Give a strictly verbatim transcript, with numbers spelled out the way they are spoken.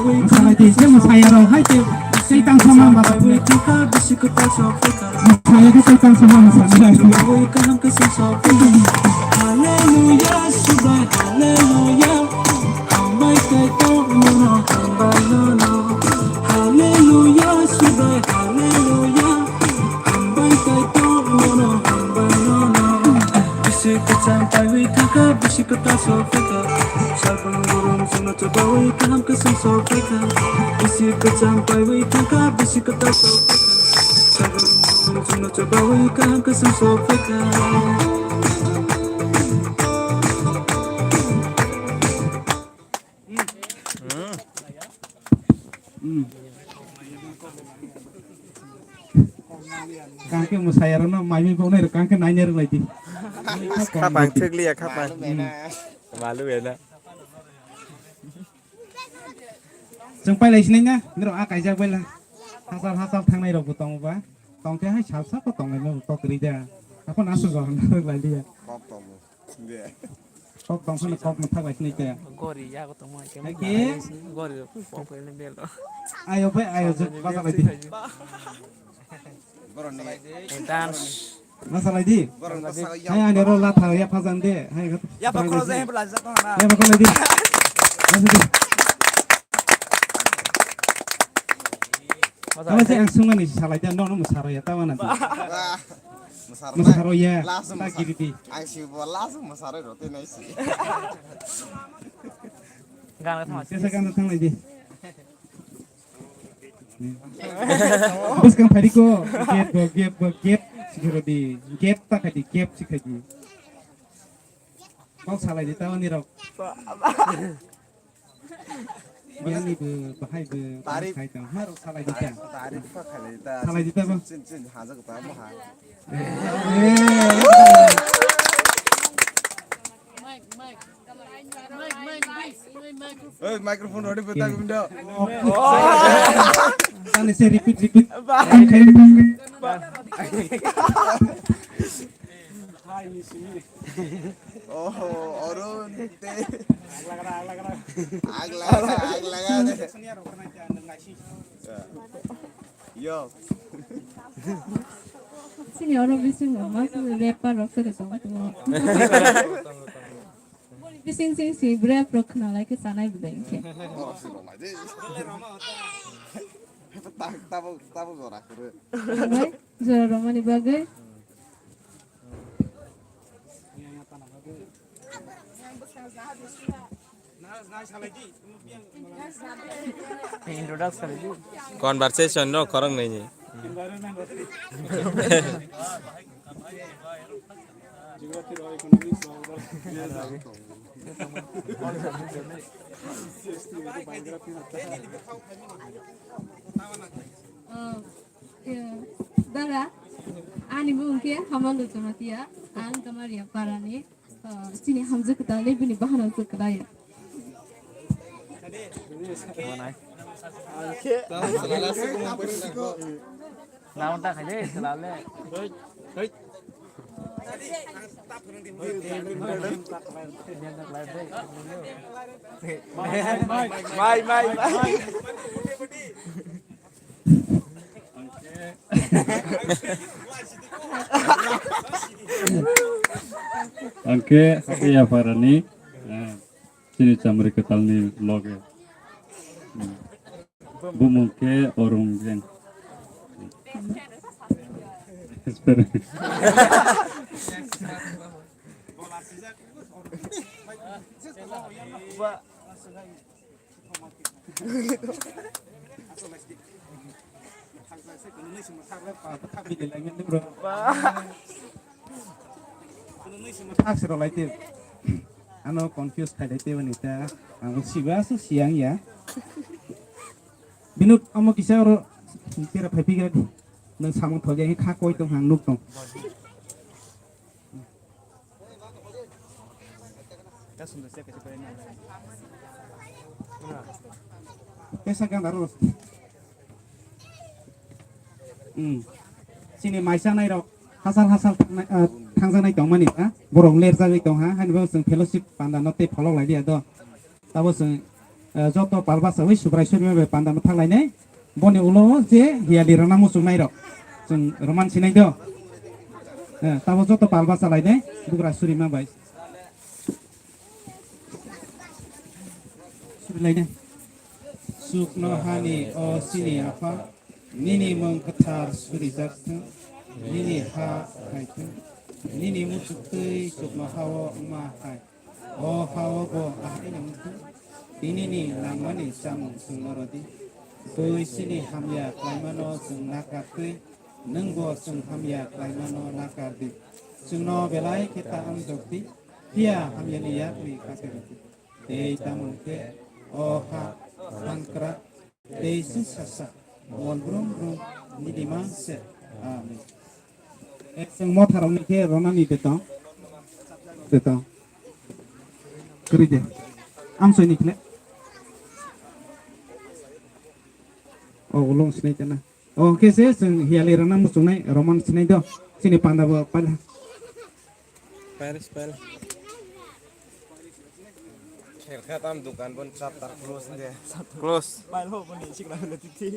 Mwsalaidi, je mwsayarok hai tei, tei tang sama mwsalaidi. Mwsayakhe tei tang sama mwsalaidi. Hallelujah, subai, hallelujah. Hambai kaitor mono hambai nono. Hallelujah, subai, hallelujah. Hambai kaitor mono hambai nono. Bisi kwchang paiwi thangkha, bisi kwtal sokphaikha. Salbrum burum chwngno chubawi kaham kwchang sokphaikha. Bisi kwchang paiwi thangkha, bisi kwtal sokphaikha. Salbrum burum chwngno chubawi kaham kwchang sokphaikha. Kangke mwsayarokno maimi bongnai rok kangke naina rwlaidi. Khapang thwkliya khapang. Malu ena. Chwng pailai sinai na, nirok a kaijak baila. Hasal hasal thangnai rokbo tongo ba. Tongkhe hai sal sal ko tongnai no kokrwi da. Aphano aswk jora na rwlailiya. Kok tongo. Kok tong phano kok mwthak lai sinai kaya. Gori yago tongma khe. Hai khe? Gori rok pok ele belo. Ayo bai ayo jok basa lai di. Dance. Basa lai di. Hai ani ro la tha ya phajang de. Hai. Ya ba khoro jai bla jat na. Ya ba khoro lai di. Basa lai di. Tama se ang sungani salai di no no musaro ya tama na. Mwsarok. Mwsarok ya. Last ta mwsarok. Giri di. Ang si bo last mwsarok roti nai si. Gana thang. Tesa gana thang lai di. Bwskang phari ko. Gap bo gap bo gap. Sikiro di. Gap ta khai di gap sikhai di. Kok salai di tawani rok. Biyangni bo bahai bo tarif khai tang. Harok salai di ta. Tarif kha khalai ta. Salai di ta bo. Chin chin haja ko ta mo ha. Hey, microphone ready beta gumdo. Tani se repeat repeat. Oh, Arun te. Ag laga, ag laga. Yo. Sini oro bising mas rapper rok sere tong tong. Bising sing si rap rok khna lai khe sanai bidai khe. Tabo tabo jora kuru. Jora romani bagwi. Introduction. Conversation no khorang nai ni. Dara, ani mung khe Hamalo Jamatia, ang Kamaria Parani, ah, chini hamjak kwtal le bini bahano se kwlai. Naon ta khai de, kwlale. Mai, mai, mai. Angke Hatia Parani, eh, chini chamri kwtalni loge. Hmm. Bumung khe Orung Jeng. Ano confuse khai lai tei wani ta ang siba su siang ya. Binut amo kisa oro tera phai pigra di. Nang samung thok ya kha koi tong hang nuk tong. Tesa ganda ro. Hmm. Chini maisa nai rok hasal hasal thangnai, ah, thangjanai tongmani, ha? Borok lerjagwi tong ha, hani bo chwng fellowship panda no tei pholok lai dia do. Tabo chwng, eh, joto pal bachawi Subrai Surima bai panda mwthak lainai. Boni ulo je hiyali rwna muchung nai rok. Chwng roman sinai do. Eh, tabo joto pal bacha lainai bugra Surima bai. Suri lainai. Sukno hani o sini apha, nini mung kwthar surijak thung, nini ha khai thung, nini muchuk twi sukno hao wngma hai. O hao bo ahai nang thung, tinini nangmani chamung chwngno rwdi. Twi sini hamya khlaimano chwng nakar twi, nwngbo chwng hamya khlaimano nakar di. Chwngno belai khe ta amjok di, phiya hamyani yakni kake rwdi. Tei tamo hwnkhe o ha, sankra, tei sisasa, mol brum brum, nini mang se. Amen. Ek chwng motharokni khe ronani de tong. De tong. Kwrwi de. Amsoini khle. O ulung sinai tena. O khe se chwng hiyali rwna muchungnai roman sinai do. Chini panda bo paila. Paris, paila. Kherkha tam dukan bon chapter close de. Close. Paila bo ni sikla holo titi.